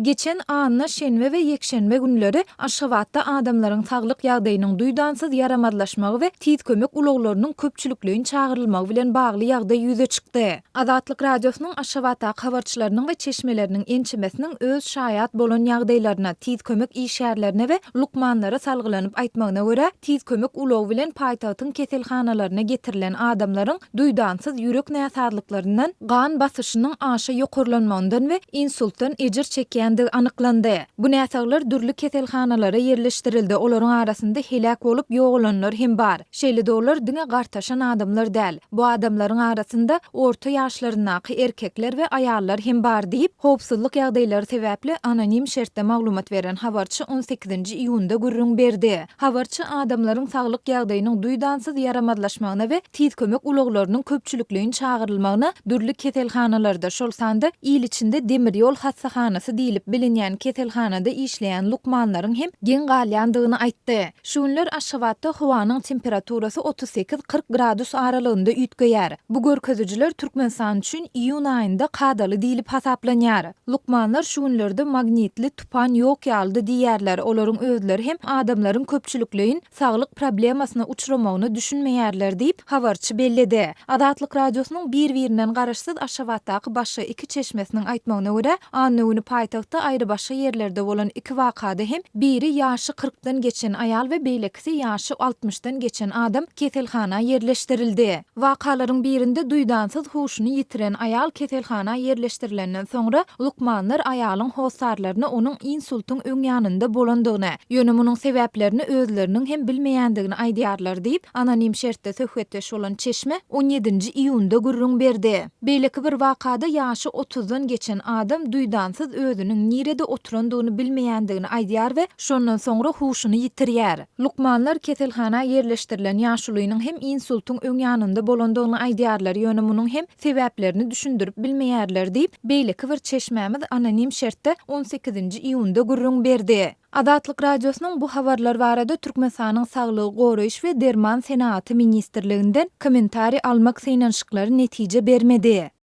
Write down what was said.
Geçen anna, şenbe we ýekşenbe günleri Aşgabatda adamlaryň saglyk ýagdaýynyň duýdansyz ýaramazlaşmagy we tiz kömek ulaglarynyň köpçülikleýin çagyrylmagy bilen bagly ýagdaý ýüze çykdy. Azatlyk Radiosynyň Aşgabatdaky habarçylarynyň we çeşmeleriniň ençemesiniň öz şaýat bolan ýagdaýlaryna, tiz kömek işgärlerine we lukmanlara salgylanyp aýtmagyna görä, tiz kömek ulagy bilen paýtagtyň keselhanalaryna getirilen adamlaryň duýdansyz ýürek näsazlyklaryndan, gan basyşynyň aşa ýokarlanmagyndan we insultdan ejir çekýändigi anyklandy. Bu näsaglar dürli keselhanalara ýerleşdirildi, olaryň arasynda heläk bolup ýogalanlar hem bar. Şeýle-de olar diňe gartaşan adamlar däl. Bu adamlaryň arasynda orta ýaşlaryndaky erkekler we aýallar hem bar diýip, howpsuzlyk ýagdaýlary sebäpli anonim şertde maglumat beren habarçy on sekizinji iýunda gürrüň berdi. Habarçy adamlaryň saglyk ýagdaýynyň duýdansyz ýaramazlaşmagyna we tiz kömek ulaglarynyň köpçülikleýin çagyrylmagyna dürli keselhanalarda, şol sanda il içinde demir ýol hassahanasy diýlip bilinýän keselhanada işleýän lukmanlaryň hem geň galýandygyny aýtdy. Şu günler Aşgabatda howanyň temperaturasy 38, 40 gradus aralygynda üýtgeýär. Bu görkezijiler Türkmenistan üçin iýun aýynda kadaly diýlip hasaplanýar. Lukmanlar şu günlerde magnitli tupan ýok ýalydy diýýärler, olaryň özleri hem adamlaryň köpçülikleýin saglyk problemasyna uçramagyna düşünmeýärler diýip, habarçy belledi. Azatlyk Radiosynyň bir-birinden garaşsyz Aşgabatdaky başga iki çeşmesiniň aýtmagyna görä, anna güni paýtagtda aýrybaşga ýerlerde bolan iki wakada hem biri ýaşy kyrkdan geçen aýal we beýlekisi ýaşy altmyşdan geçen adam keselhana ýerleşdirildi. Wakalaryň birinde duýdansyz huşuny ýitiren aýal keselhana ýerleşdirilenden soňra, lukmanlar aýalyň hossarlaryna onuň insultyň öň ýanynda bolandygyny, ýöne munuň sebäplerini özleriniň hem bilmeýändigini aýdýarlar diýip, anonim şertde söhbetdeş bolan çeşme on ýedinji iýunda gürrüň berdi. Beýleki bir wakada ýaşy otuzdan geçen adam duýdansyz özüniň nirede oturandygyny bilmeýändigini aýdýar we şondan soňra huşuny ýitirýär. Lukmanlar keselhana ýerleşdirilen ýaşulynyň hem insultyň öň ýanynda bolandygyny aýdýarlar, ýöne munuň hem sebäplerini düşündirip bilmeýärler diýip, beýleki bir çeşmämiz anonim şertde on sekizinji iýunda gürrüň berdi. Azatlyk Radiosynyň bu habarlar barada Türkmenistanyň Saglygy goraýyş we derman senagaty ministrliginden kommentariý almak synanyşyklary netije bermedi.